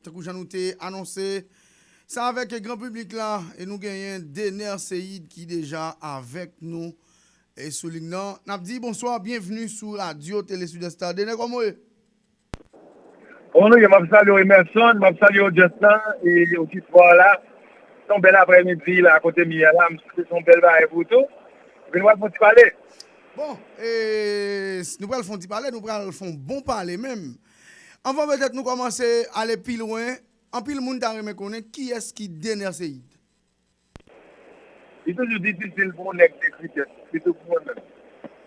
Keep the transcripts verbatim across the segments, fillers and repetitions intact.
Tankou jan nou te anonse sa avèk gran piblik la, e nou genyen Dener Ceide ki deja avèk nou e sou liy nan. N ap di bonswa, byenvni sou radyo Tele Sud Est la. Dener, kòman w ye? Kòman nou ye? M ap salye w, Emerson, m ap salye w, Justin, e oditwa la. Se yon bèl aprèmidi la, kote m ye la, m swete se yon bèl bagay pou tou. Epi nou pral fè yon ti pale. Bon, e, nou pral fè yon ti pale, nou pral fè yon bon pale menm. Anvan petèt nou kòmanse ale pi lwen, anpil moun ta renmen konnen kiyès ki Dener Ceide. Li toujou difisil pou yon nèg dekri tèt, sitou pou mwen menm.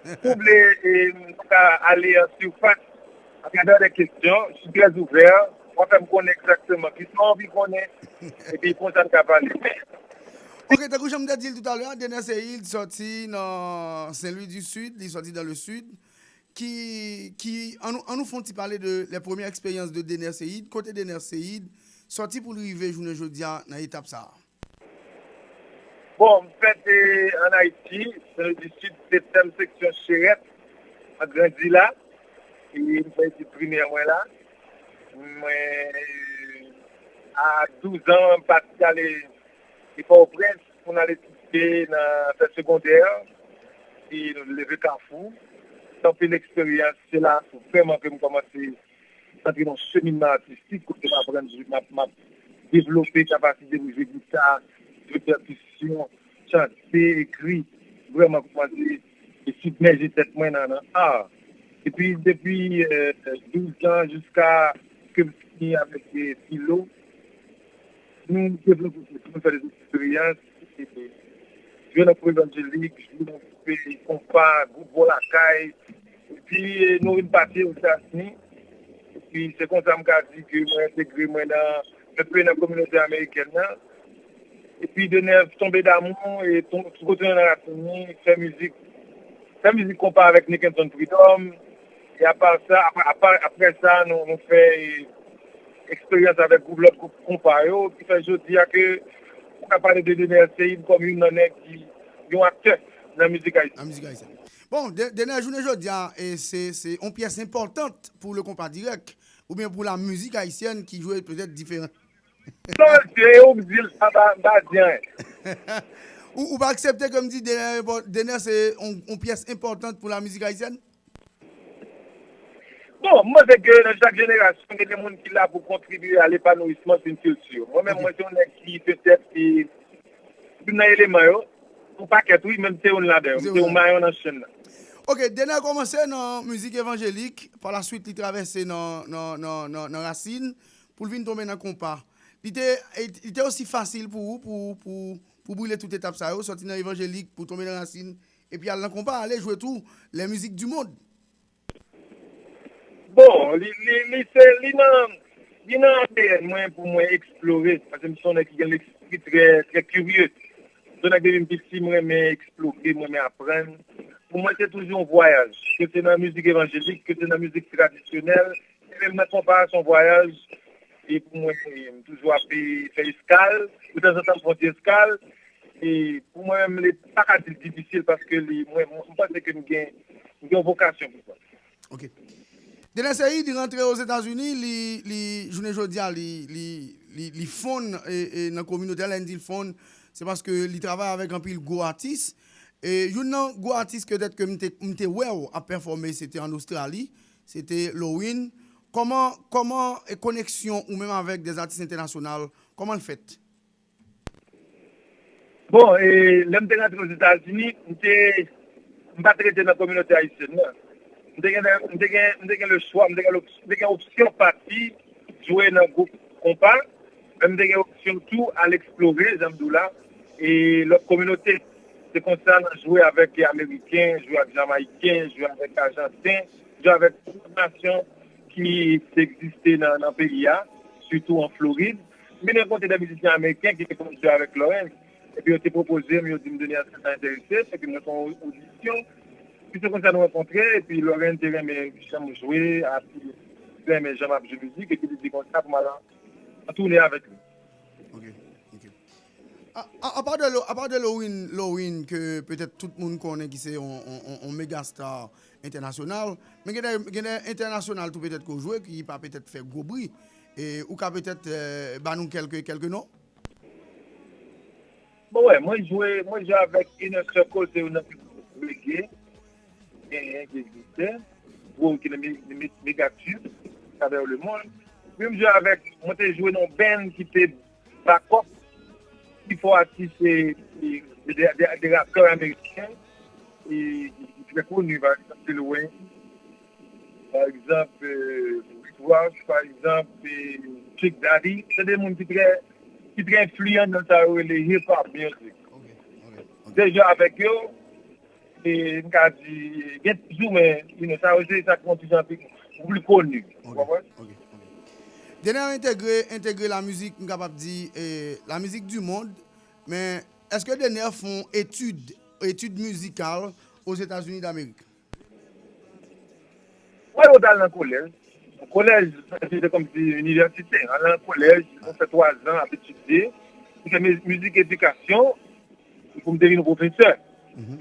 Si w vle, e, nou ka ale an sifas atravè de kesyon, je suis très ouvert, w a fè m konnen egzakteman kisa w anvi konnen, epi konsa n ka pale. Ok, tankou jan m te di l toutalè a, Dener Ceide sòti nan Saint-Louis du Sud, li sòti dans le sud. Ki, ki, an nou, an nou fè yon ti pale de les premières expériences de Dener Ceide, kote Dener Ceide sòti pou l rive jounen jodi a nan etap sa a. Bon, m fèt e, ann Ayiti, Saint-Louis du Sud, setyèm seksyon Cherette, mwen grandi la, e m fè etid primè mwen la. Mwen, a douz an, m pati ale e Pòtoprens pou n al etidye nan fè segondè, e nou leve Kafou. Se anpil eksperyans, se la vrèman ke m kòmanse antre nan yon cheminman atistik kote m aprann jwe, m ap, m ap devlope kapasite pou jwe gita, jwe pèkisyon, chante, ekri. Vrèman kòmanse e sibmèje tèt mwen nan, nan ar. Epi depi eh, douz an jiska ke m fini avèk eh, filo, nou devlope tèt nou, fè de eksperyans, jwe nan gwoup evanjelik, jwe nan gwoup konpa, gwoup bò lakay, epi nou vin pati Ozetazini. Epi se konsa m ka di ke mwen entegre mwen nan, enpe nan kominote amerikèn nan. Epi Dener tonbe damou, e sou kote nan rasin li, fè mizik, fè mizik konpa avèk Nickenson Freedom. E apa sa, apa, apa, apre sa, nou, nou fè eksperyans avèk gwoup, lòt gwoup konpa yo, ki fè jodi a ke ou ka pale de Dener Ceide kòm youn nan nèg ki, yon aktè nan mizik ayisyèn. Nan mizik ayisyèn. Bon, Dener, jounen jodi a, e se, se yon pyès enpòtant pou le konpa dirèk, oubyen pou la mizik ayisyèn ki jwe petèt diferan. Non, se ou k di l, sa pa, m pa di anyen. Ou, ou pa aksepte ke m di Dener, Dener se yon, yon pyès enpòtant pou la mizik ayisyèn? Bon, m panse ke nan chak jenerasyon, gen de moun ki la pou kontribye a lepanouisman d'une culture. Mwen menm, mwen se yon nèg ki petèt ki vin nan eleman yo, yon pakèt wi, men m se youn ladan yo, m se yon mayon nan chenn nan. Ok, Dener kòmanse nan mizik evanjelik, pa la swit li travèse nan, nan, nan, nan, nan rasin, pou l vin tonbe nan konpa. Li te, li te osi fasil pou ou, pou, pou, pou brile tout etap sa yo, sòti nan evanjelik, pou tonbe nan rasin, epi al nan konpa, ale jwe tou les musiques du monde. Bon, li, li, li se, li nan, li nan A D N mwen pou mwen eksplore, paske m se yon nèg ki gen lespri trè, trè kirye. M se yon nèg depi m piti, m renmen eksplore, m renmen aprann. Pou mwen, se toujou yon vwayaj, ke se nan mizik evanjelik, ke se nan mizik tradisyonèl, e menm nan konpa, se yon vwayaj. E pou mwen, m toujou ap fè eskal, detanzantan m fè yon ti eskal. E pou mwen menm, li pa ka di l difisil paske li, mwen, m panse ke m gen, m gen yon vokasyon pou sa. Ok. Dener Ceide rantre Ozetazini, li, li, jounen jodi a, li, li, li, li fonn e, e, nan kominote a, lè n di l fonn, se paske li travay avèk anpil gwo atis. E youn nan gwo atis petèt ke m te, m te wè w ap pèfòme, se te ann Ostrali, se te Lowin. Kòman, kòman e koneksyon ou menm avèk dè atis entènasyonal, kòman l fèt? Bon, e, lè m te rantre Ozetazini, m te, m pa t rete nan kominote ayisyèn nan. M te gen, m te gen, m te gen le chwa, m te gen, m te gen opsyon pati jwe nan gwoup konpa, men m te gen opsyon tou al eksplore, jan m di w la, e lòt kominote. Se konsa nan jwe avèk Ameriken, jwe ak Jamayiken, jwe avèk Ajanten, jwe avèk tout nasyon ki egziste nan, nan peyi a, sitou an Florid. M vin rankontre de mizisyen ameriken ki te konn jwe avèk Lawrence. Epi yo te pwopoze m, yo di m Dener, èske w ta enterese? Epi mwen fè yon odisyon. Epi se konsa nou rankontre, epi Lawrence te renmen jan m jwe, epi li renmen jan m ap jwe mizik, epi li di konsa pou m al an toune avèk li. Ok, ok. A, a, apa de, lo- apa de Lowin, Lowin, ke petèt tout moun konnen ki se yon, yon, yon, yon mega star entènasyonal, men gen de, gen de entènasyonal tou petèt ke w jwe, ki pa petèt fè gwo bri. E ou ka petèt, eh, ba nou kèlke, kèlke non? Bon, wè, mwen jwe, mwen jwe avèk Inner Circle, se youn nan pi gwo reggae genyen ki egziste, gwo ki nan me- me- mega tube atravè le monde. Epi m jwe avèk, mwen te jwe nan yon band ki te backup pi fò atis e, e, de, de, de rapè ameriken e, ki trè koni, pa egzanp, Lil Wayne, pa egzanp, eh, Rick Ross, pa egzanp, eh, Trick Daddy. Se de moun ki trè, ki trè enfliyan nan sa yo rele hip hop music. Ok, ok, ok. Deja avèk yo, e m ka di, gen toujou, men, you know, sa yo se sa ki yon ti jan pi, ou pli koni. Ou Ok, konprann? ok, ok. Dener entegre, entegre la mizik, m kapab di, eh, la mizik di mond, men èske Dener fè yon etid, etid mizikal Ozetazini Damerik? Mwen yo t al nan kolèj. Kolèj, se te kòmsi inivèsite. Al nan kolèj, mwen fè twa zan ap etidye. Mwen fè mi- mizik edikasyon, pou m te vin pwofesè.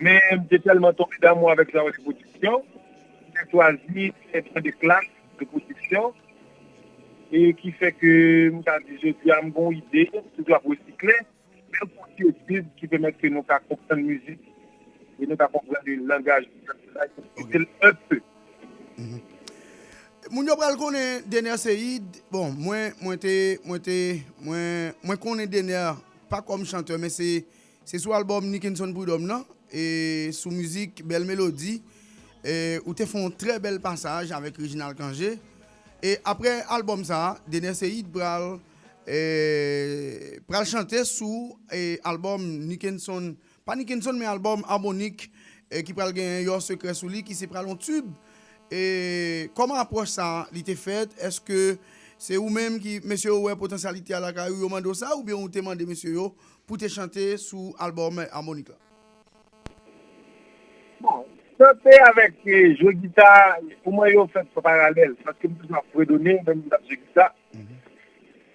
Men m te tèlman tonbe damou avèk sa yo, pwodiksyon. M te chwazi fè pran de klas de pwodiksyon. E ki fè ke, m ka di, jodi a, m gen yon ide, m toujou ap resikle. Men yon pwosedi ki pèmèt ke nou ka konprann mizik e nou ka konprann langaj mizik la, e kite l un peu. Moun yo pral konnen Dener Ceïde. Bon, mwen, mwen te, mwen te, mwen, mwen konnen Dener pa kòm chantè, men se, se sou albòm Nickenson Prud'homme nan, e sou mizik Bèl Melodi, e ou te fè yon trè bèl pasaj avèk Reginald Cangé. E aprè albòm sa, Dener Ceïde pral, e, pral chante sou, e, albòm Nickenson, pa Nickenson, men albòm Harmonik, e, ki pral gen Your Secret sou li, ki se pral yon tube. E kòman apwòch sa li te fèt? Èske se ou menm ki, mesye yo wè potansyalite a lakay ou, yo mande w sa, oubyen ou te mande mesye yo pou te chante sou albòm Harmonik la? Bon, chante avèk, eh, jwe gita, pou mwen yo fèt paralèl, paske m toujou ap fredone, menm m t ap jwe gita.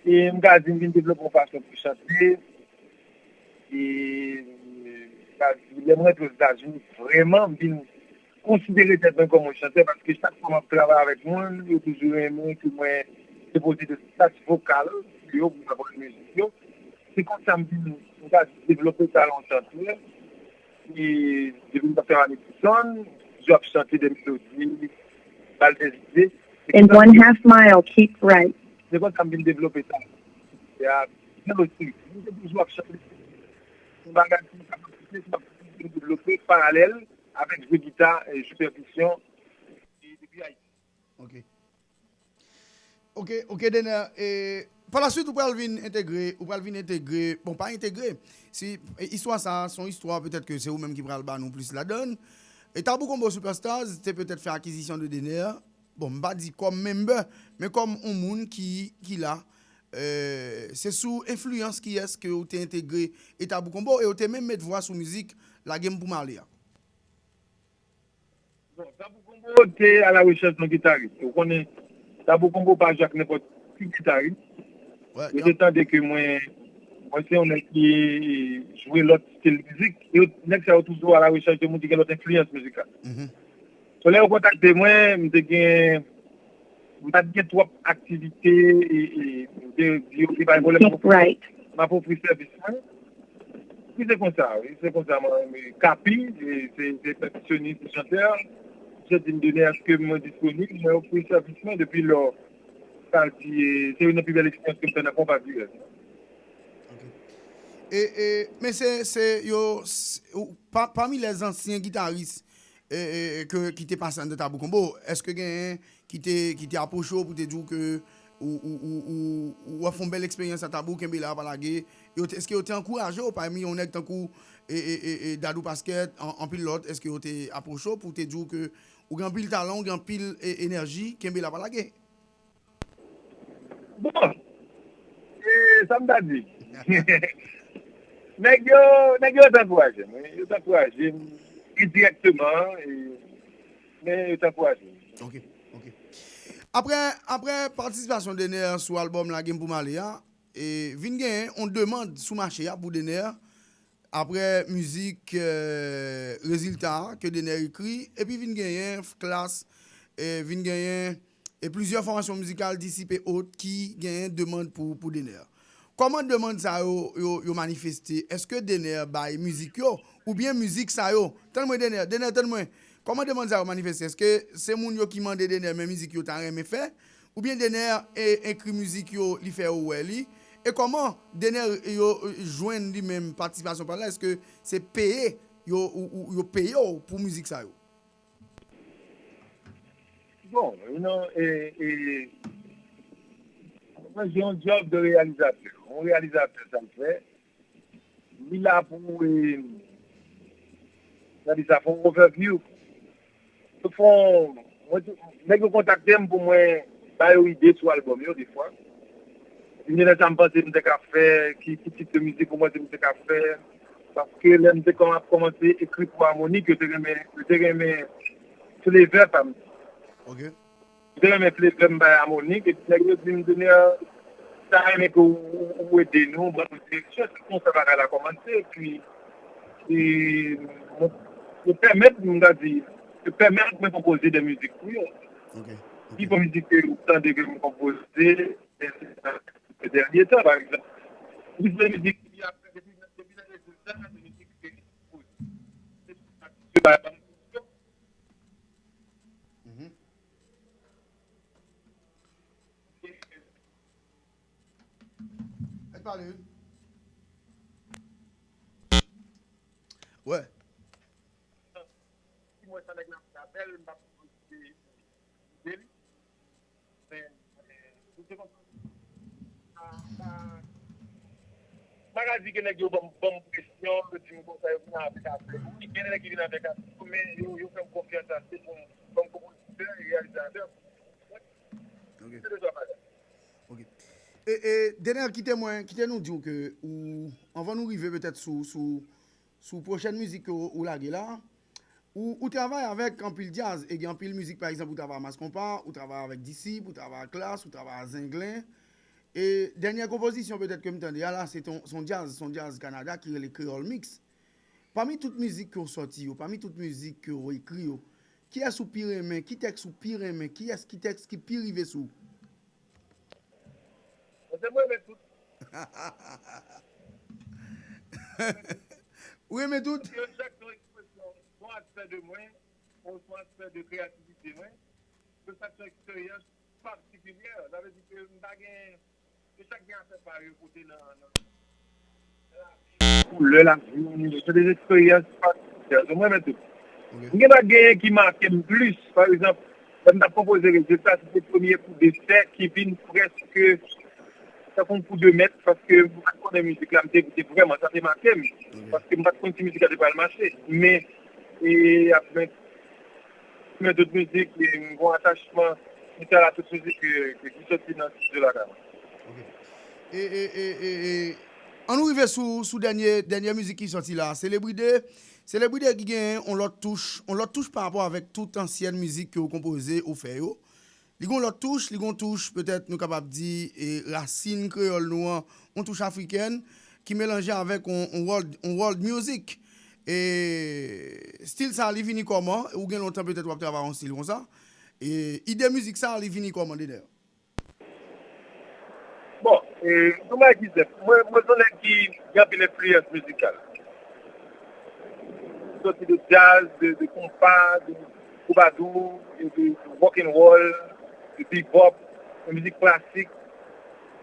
E m ka di m vin devlope yon fason pou chante. E m ka di, lè mwen rantre Ozetazini, vrèman, m vin konsidere tèt mwen kòm yon chantè, paske chak fwa m ap travay avèk moun, yo toujou renmen ke mwen depoze de sas vokal pou yo, pou m aprann mizik yo. Se konsa m vin, m ka di, devlope talan chantè. E depi m t ap travay avèk Nickenson, m toujou ap chante de melodi, ba l de zide. Se In konsa m one vin, half mile, keep right. se konsa m vin devlope talan. Se a, melodi. M te toujou ap chante. Se yon bagay ki m kapab fè, se yon bagay ki m devlope paralèl avèk jwe gita e jwe pèkisyon e depi Ayiti. Ok. Ok, ok, Dener. E pa la swit, ou pral vin entegre, ou pral vin entegre, bon, pa entegre. Si e, istwa sa, se yon istwa petèt ke se ou menm ki pral ba nou plis ladan. E Tabou Combo Superstars te petèt fè akizisyon de Dener. Bon, m pa di kòm member, men kòm yon moun ki, ki la. E, se sou enfliyans kiyès ke ou te entegre e Tabou Combo, e ou te menm met vwa sou mizik Lage m pou m ale a? Bon, Tabou Combo te a la rechèch yon gitaris. Ou konnen, Tabou Combo pa jwe ak nenpòt ki gitaris. Yo te tande ke mwen, mwen se yon nèg ki jwe lòt stil mizik. E yo, nèg sa yo toujou a la rechèch de moun ki gen lòt enfliyans mizikal. So, lè yo kontakte mwen, m te gen, m pa t gen twòp aktivite, e, e, m te di yo, se pa yon pwoblèm, m ap ofri, m ap ofri sèvis mwen. Wi, se konsa, wi, se konsa, mwen, men Kapi, e, se, se pèkisyonis, se chantè. Misye di m, Dener, èske mwen disponib? Mwen ofri sèvis mwen depi lò. Sa di, e, se youn nan pi bèl eksperyans ke m fè nan konpa dirèk. E, e, men se, se yo, s- ou- pa- pami lè zansyen gitaris e, e, e, ke, ki te pase anndan Tabou Combo, èske genyen ki te, ki te apwoche w pou te di w ke ou, ou, ou, ou, ou ap fè yon bèl eksperyans a Tabou, kenbe la, pa lage? Yo te- Èske yo te ankouraje w pami yon nèg tankou e, e, e, e, Dadou Pasquet, an- anpil lòt, èske yo te apwoche w pou te di w ke ou gen anpil talan, ou gen anpil e, enèji, kenbe la, pa lage? Bon, e, sa m ta di. Nèg yo, nèg yo te ankouraje m, wi. Yo te ankouraje m endirèkteman, e, men yo te ankouraje m. Ok, ok. Aprè, aprè patisipasyon Dener sou albòm Lage m pou m ale a, e, vin genyen yon demann sou mache a pou Dener. Aprè mizik, eh, Rezilta a ke Dener ekri, epi vin genyen Klass, e, vin genyen e plizyè fòmasyon mizikal, Disip e ot, ki genyen demann pou, pou Dener. Kòman demann sa yo, yo, yo manifeste? Èske Dener bay mizik yo? Oubyen mizik sa yo? Tann mwen, Dener, Dener, tann mwen. Kòman demann sa yo manifeste? Èske se moun yo ki mande Dener, men mizik yo ta renmen fè? Oubyen Dener e, ekri mizik yo, li fè yo wè li? E kòman Dener yo, e, jwenn li menm patisipasyon pa l la? Èske se peye yo, ou, ou, yo peye w pou mizik sa yo? Bon, non, e, e, mwen se yon djòb de reyalizatè. Yon reyalizatè, sa l fè, li la pou, e, gade sa, fè yon overview. Yo fè yon, mwen tou, nèg yo kontakte m pou mwen ba yo ide sou albòm yo, defwa. Epi gen lè sa m panse m te ka fè, ki, ki tit de mizik ou panse m te ka fè. Paske lè m te kòm ap kòmanse ekri pou Harmonik, yo te renmen, yo te renmen flevè pa m. Ok. Yo te renmen flevè m bay Harmonik, epi nèg yo di m, Dener, ta renmen ke ou, ou, ou ede nou, ban nou direksyon. Se konsa bagay la kòmanse, epi, e, mwen, yo pèmèt, m ta di, yo pèmèt mwen konpoze de mizik pou yo. Ok. Pi bon mizik ke ou tande ke m konpoze, se, se dènye tan, pa egzanp. Pi bon mizik ki apre, depi, depi nan rezilta, se mizik ke m konpoze. Se pou sa ke yo bay ban m direksyon. Mhm. Fèt pale, wi. Wè. Si mwen sa nèg la fè apèl, m pa pou ide li. Men, eh, ou te konprann? Ah, ah, m pa ka di ke nèg yo ban m, ban m presyon, yo di m konsa, yo vin avèk afè. Wi, gen nèg ki vin avèk afè, men yo, yo fè m konfyans ase pou m, kòm konpozitè e reyalizatè. Ok. Se de sa bagay. Ok. E, e, Dener, kite mwen, kite nou di w ke ou, anvan nou rive petèt sou, sou, sou pwochèn mizik ke ou, ou lage la, ou, ou travay avèk anpil djaz, e gen anpil mizik, pa egzanp, ou travay a Mass Konpa, ou travay avèk Disip, ou travay a Klass, ou travay a Zenglen. E dènyè konpozisyon petèt ke m tande a la, se ton, se yon djaz, se yon djaz Kanada ki rele Creole Mix. Pami tout mizik ke w sòti yo, pami tout mizik ke w ekri yo, kiyès ou pi renmen, ki tèks ou pi renmen, kiyès, ki tèks ki pi rive sou w? Paske mwen renmen tout. Ou renmen tout? Yo chak se yon ekspresyon, se yon aspè de mwen, ou se yon aspè de kreyativite mwen. Yo chak se yon eksperyans patikilyè. Sa vle di ke m pa gen, yo chak gen afè pa yo pote nan, nan koulè lavi, se de eksperyans patikilyè. So, mwen renmen tout. M gen pa genyen ki make m plis. Pa egzanp, lè m t ap konpoze rezilta, se te premye kou de sè ki vin prèske tankou yon kou de mèt, paske m pa t konnen mizik la, m te, te vrèman, sa te make m. Paske m pa t konn si mizik la te pral mache. Men, e, apre, men tout mizik, e, m gen yon atachman spesyal a tout mizik ke, ke, ki soti nan estidyo lakay mwen. Ok. E, e, e, e, e, ann nou rive sou, sou dènye, dènyè mizik ki sòti la. Selebride, Selebride ki gen yon lòt touch, yon lòt touch pa rapò avèk tout ansyèn mizik ke w konpoze, ou fè yo. Li gen yon lòt touch, li gen yon touch, petèt nou kapab di, e, rasin kreyòl nou an, yon touch afrikèn, ki melanje avèk yon, yon world, yon world music. E stil sa, li vini kòman? Ou gen lontan petèt w ap travay yon stil konsa? E ide mizik sa, li vini kòman, Dener? Bon, e, nou bay egzanp. Mwen, mwen se yon nèg ki gen anpil enfliyans mizikal. Soti de djaz, de, de konpa, de twoubadou, e de, de rock and roll, de bebop, de mizik klasik.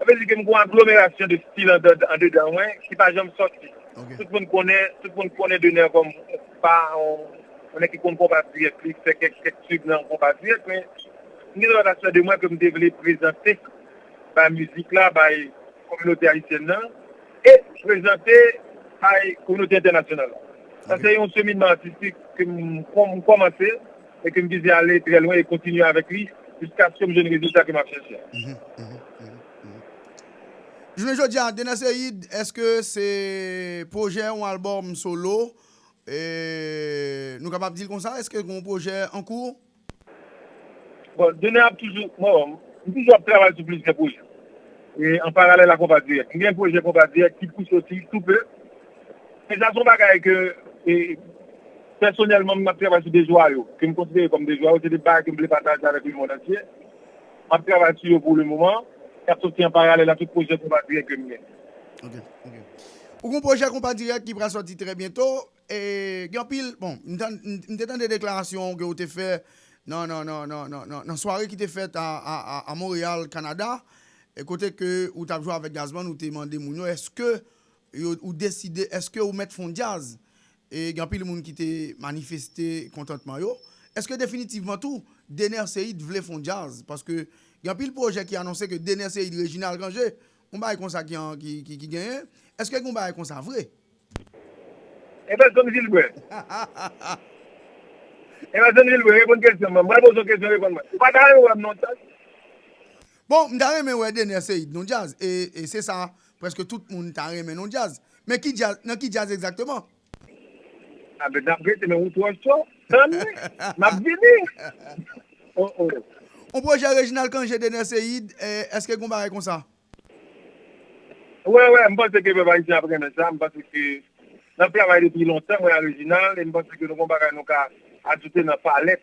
Sa vle di ke m gen yon aglomerasyon de stil andedan, andedan mwen ki pa janm sòti. Tout moun konnen, tout moun konnen Dener kòm yon konpa, yon, yon nèg ki konn konpa dirèk, li fè kèk, kèk tib nan konpa dirèk, men m gen lòt aspè de mwen ke m te vle prezante bay mizik la, bay kominote ayisyèn nan, e prezante bay kominote entènasyonal la. Sa se yon cheminman atistik ke m, m kòmanse e ke m vize ale trè lwen e kontinye avèk li jiskaske m jwenn rezilta ke m ap chèche a. Jounen jodi a, Dener Ceide, èske se pwojè yon albòm solo? E nou kapab di l konsa, èske gen yon pwojè an kou? Bon, Dener ap toujou, bon, m toujou ap travay sou plizyè pwojè. E an paralèl a Konpa Dirèk. M gen pwojè Konpa Dirèk ki pou soti sou pe. E sa se yon bagay ke, e, pèsonèlman, m ap travay sou de jwa yo, ke m konsidere kòm de jwa yo, se de bagay ke m vle pataje avèk lemonn antye. M ap travay sou yo pou le moman. Y ap soti an paralèl a tout pwojè konpa dirèk ke m gen. Ok, ok. Ou gen yon pwojè konpa dirèk ki pral sòti trè byento. E gen anpil, bon, m te tande deklarasyon ke ou te fè nan, nan, nan, nan, nan, nan, nan sware ki te fèt a, a, a, a Monreyal, Kanada, e kote ke ou t ap jwe avèk Gazman, ou te mande moun yo, èske yo, ou deside, èske ou mèt fè yon djaz? E gen anpil moun ki te manifeste kontantman yo. Èske definitivman tou, Dener Ceïde vle fè yon djaz? Paske gen anpil pwojè ki anonse ke Dener Ceïde, Reginald Cangé, yon bagay konsa ki, an- ki, ki, ki genyen. Èske gen yon bagay konsa vre? Emerson Gilbert. Emerson Gilbert, reponn kesyon mwen. Mwen poze yon kesyon, reponn mwen. Ou pa ta renmen wè m nan djaz? Bon, m ta renmen wè Dener Ceïde nan djaz. E, e se sa, prèske tout moun ta renmen nan djaz. Men ki djaz, nan ki djaz egzakteman? A ben, n ap rete, men ou twò cho. Tann, m ap vini. Oh, oh. Yon pwojè Reginald Cangé, Dener Ceïde, e, èske gen yon bagay konsa? Wè, wè, m panse ke pèp ayisyen ap renmen sa. M panse ke n ap travay depi lontan, mwen a Reginald, e m panse ke nou gon bagay nou ka ajoute nan palèt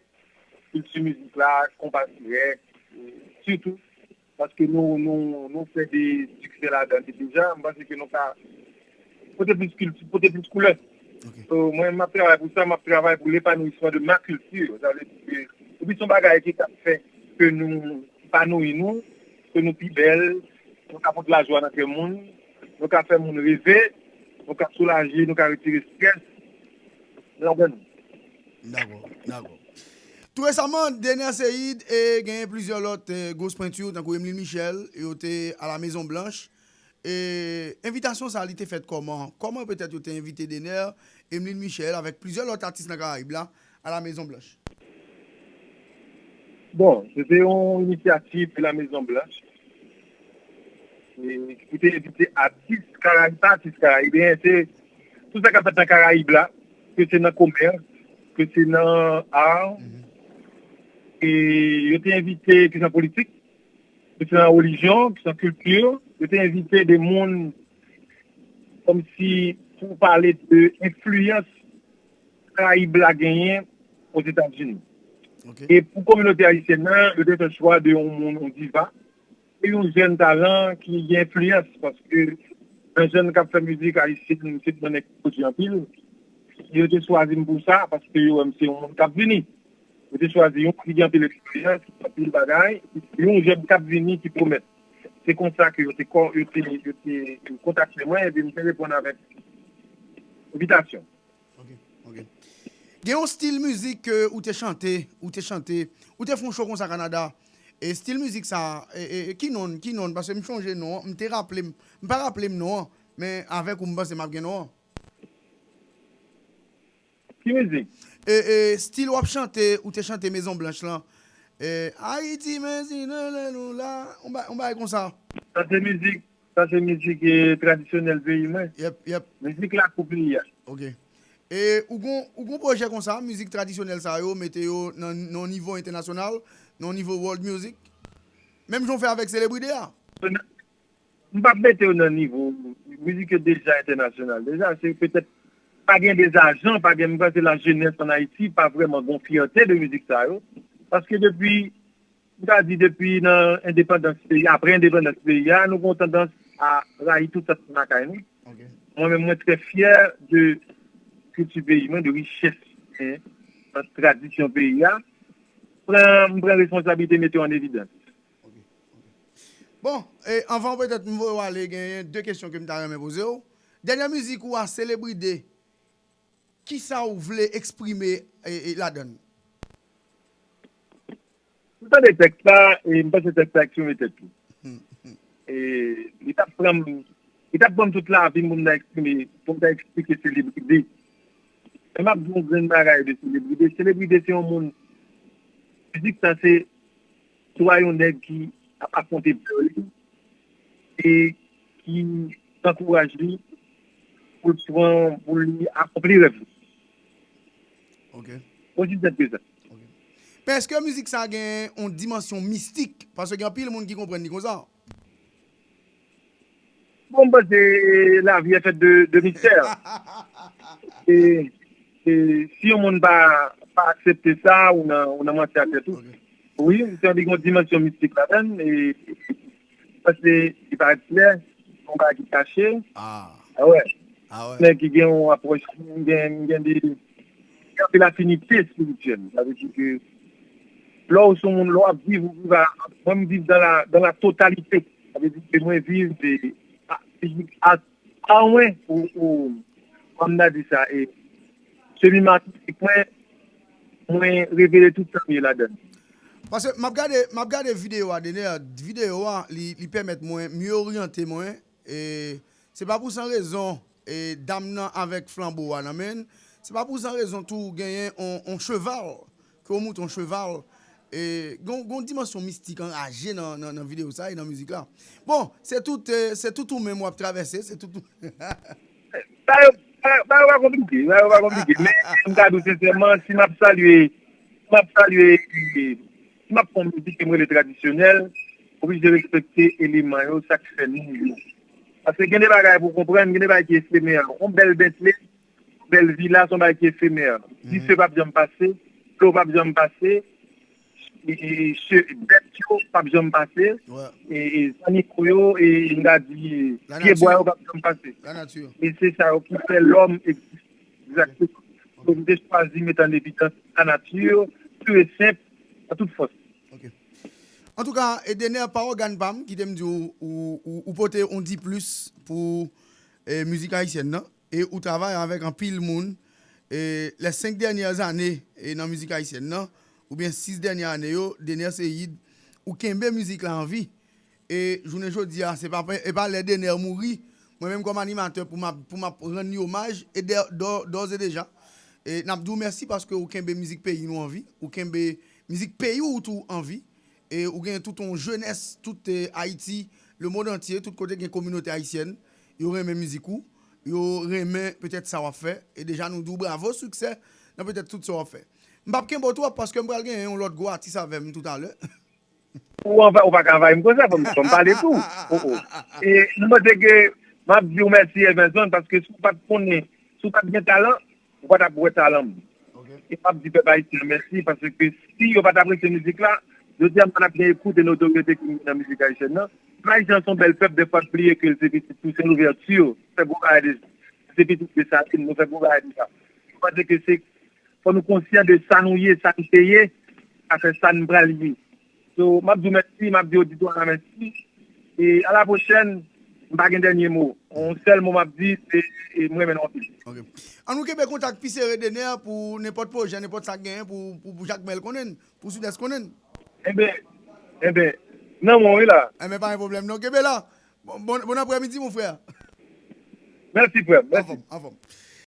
kilti mizik la, konpa dirèk, sitou, paske nou, nou, nou fè de siksè ladan li deja, m panse ke nou ka pote plis kilti, pote plis koulè. Ok. So, mwen, m ap travay pou sa, m ap travay pou l'épanouissement de ma culture. Sa vle di ke, epi se yon bagay ki ka fè ke nou epanouyi nou, ke nou pi bèl, nou ka pote lajwa nan kè moun, nou ka fè moun reve, nou ka soulaje, nou ka retire estrès. Ladan nou. Dakò, dakò. Tou resaman, Dener Ceïde e genyen plizyè lòt e, gwo pwenti, tankou Emeline Michel, yo te a la Mezon Blanch. E envitasyon sa, li te fèt kòman? Kòman petèt yo te envite Dener, Emeline Michel, avèk plizyè lòt atis nan Karayib la, a la Mezon Blanch? Bon, se te yon inisyativ de la Mezon Blanch. E, ki te envite atis Karayib, pa atis Karayib, men se tout sa k ap fèt nan Karayib la, ke se nan komès, ke se nan ar, e yo te envite, ke se nan politik, ke se nan relijyon, ke se nan kilti, yo te envite de moun kòmsi pou pale de enfliyans Karayib la genyen Ozetazini. Ok. E pou kominote ayisyèn nan, yo te fè chwa de yon moun, yon diva, e yon jèn talan ki gen enfliyans, paske nan jèn k ap fè mizik ayisyèn, se yon nèg ki pwodui anpil. Yo te chwazi m pou sa, paske yo wè m se yon moun k ap vini. Yo te chwazi yon ki gen anpil eksperyans, anpil bagay, yon jèn k ap vini ki pwomèt. Se konsa ke yo te, yo te, yo te kontakte mwen, epi m te reponn avèk envitasyon. Ok, ok. Gen yon stil mizik ke ou te chante, ou te chante, ou te fè yon show konsa Kanada. E stil mizik sa, e, e, e ki non, ki non, paske m chonje non an, m te raple m, m pa raple m non an, men avèk ou m panse m ap gen non an. Ki mizik? E, e stil w ap chante, ou te chante Mezon Blanch lan. E, Ayiti, men si nou la, nou la, yon ba- yon bagay konsa. Sa se mizik, sa se mizik e, tradisyonèl peyi mwen. Yep, yep. Mizik lakou peyi a. Ok. E ou gon, ou gon pwojè konsa, mizik tradisyonèl sa yo, mete yo nan, nan nivo entènasyonal, nan nivo world music? Menm jan w fè avèk Célébrité a? M p ap mete yo nan nivo mizik yo deja entènasyonal. Deja, se petèt pa gen de zajan, pa gen, m panse lajenès ann Ayiti pa vrèman gon fyète de mizik sa yo. Paske depi, m ta di depi nan endepandans peyi, apre endepandans peyi a, nou gon tandans a rayi tout sa k lakay nou. Ok. Mwen menm, mwen trè fyè de kilti peyi mwen, de richès, hein, nan tradisyon peyi a. Pran, m pran responsablite mete yo an evidans. Ok, ok. Bon, e anvan petèt m voye w ale, genyen de kesyon ke m ta renmen poze w. Dènye mizik ou a, Célébrité, kisa ou vle eksprime e, e, ladan l? M tande tèks la, e m panse tèks la eksprime tèt li. E li t ap pran m, li t ap pran m tout lavi m pou m ta eksprime, pou m ta eksplike Célébrité. Men m ap di yon grenn bagay de Célébrité. Célébrité se yon moun, mizik sa se swa yon nèg ki ap afwonte pè li e ki ankouraj li pou l pran, pou li akonpli rèv li. Ok. Osi senp ke sa. Ok. Men èske mizik sa gen yon dimansyon mistik? Paske gen anpil moun ki konprann li konsa. Bon, m panse lavi est faite de, de mystère. E, e si yon moun pa, pa aksepte sa, ou nan, ou nan manti ak tèt ou. Ok. Wi, m santi gen yon dimansyon mistik ladan l, e, paske li parèt klè, yon bagay ki kache. Ah. Ah wè. Ah wè. Nèg ki gen yon apwòch, m gen, m gen de, gen anpil afinite espirityèl. Sa vle di ke lè w se yon moun, lè w ap viv, ou viv a, mwen m viv dans la, dans la totalité. Sa vle di ke mwen viv de, a, a, a mwen, ou, ou, kòm n a di sa, e, chemiman atistik mwen, mwen revele tout sa m ye ladan l. Paske m ap gade, m ap gade videyo a, Dener, videyo a, li, li pèmèt mwen mye oryante mwen, e se pa pou san rezon, e dam nan avèk flanbo a nan men l, se pa pou san rezon tou genyen on, on cheval, ke w moute on cheval, e gon, gon dimansyon mistik anraje nan, nan, nan videyo sa e nan mizik la. Bon, se tout, e, se tout ou menm w ap travèse, se tout ou Sa yo, sa, sa yo pa konplike, sa yo pa konplike. Men, m ka di w sensèman, si m ap salye, si m ap salye, si m ap fè yon mizik ke m rele tradisyonèl, oblije respekte eleman yo, sa k fè nou yo. Paske gen de bagay pou w konprann, gen de bagay ki efemè. Yon bèl Bentley, bèl vila, se yon bagay ki efemè. Dife p ap janm pase, dlo p ap janm pase, e, e, se, bèt yo p ap janm pase, e, e, zannimo yo, e, m ta di, pyebwa yo p ap janm pase. E se sa yo ki fè lòm egziste. Egzakteman. Donk, m te chwazi mete an evidans lanati, pu e senp, an tout fòs. Antouka, e Dener, pa ògàn pa m, kite m di w, ou, ou, ou pote yon diplis pou e, mizik ayisyèn nan, e ou travay avèk anpil moun, e, les cinq dernières années, e, nan mizik ayisyèn nan, oubyen sis dènye ane yo, Dener Ceide, ou kenbe mizik la an vi. E jounen jodi a, se pa, e pa lè Dener mouri, mwen menm kòm animatè, pou m ap, pou m ap rann li omaj, e dè, dò, dòz e deja, e n ap di w mèsi paske ou kenbe mizik peyi nou an vi, ou kenbe mizik peyi w tou an vi, e ou gen tout yon jenès, tout, e, Ayiti, lemonn antye, tout kote gen kominote ayisyèn, yo renmen mizik ou, yo renmen petèt sa w ap fè, e deja nou di w bravo, siksè nan petèt tout sa w ap fè. M p ap kenbe w twòp paske m pral genyen yon lòt gwo atis avè m toutalè. Ou anva-, ou pa ka anvayi m konsa, fò m, fò m pale tou. Oh, oh. E m panse ke m ap di w mèsi, Everson, paske si w pa t konnen, si w pa t gen talan, ou pa t ap wè talan m. E m ap di pèp ayisyen an mèsi, paske si yo pa t apresye mizik la, jodi a m pa t ap gen ekout e notoryete ke m gen nan mizik ayisyèn nan. Pèp ayisyen an se yon bèl pèp, dèfwa l bliye ke l se pitit Tousen Louvèti, fè gwo bagay de, se pitit Desalin, nou fè gwo bagay deja. M panse ke se, fò nou konsyan de sa nou ye, sa n te ye, afè sa n pral ye. So, m ap di w mèsi, m ap di oditwa a mèsi. E a la pwochèn, m pa gen dènye mo. Yon sèl mo m ap di, se, e, m renmen nou anpil. Ok. An nou kenbe kontak pi sere, Dener, pou nenpòt pwojè, nenpòt sa k genyen pou, pou, pou Jakmèl konnen n, pou Sidès konnen n. Enben, enben, nan men w wi la. Enben, pa gen pwoblèm non. Kenbe la. Bon, bon, bon aprèmidi, mon frè. Mèsi, frè m. Mèsi. Anfòm, anfòm.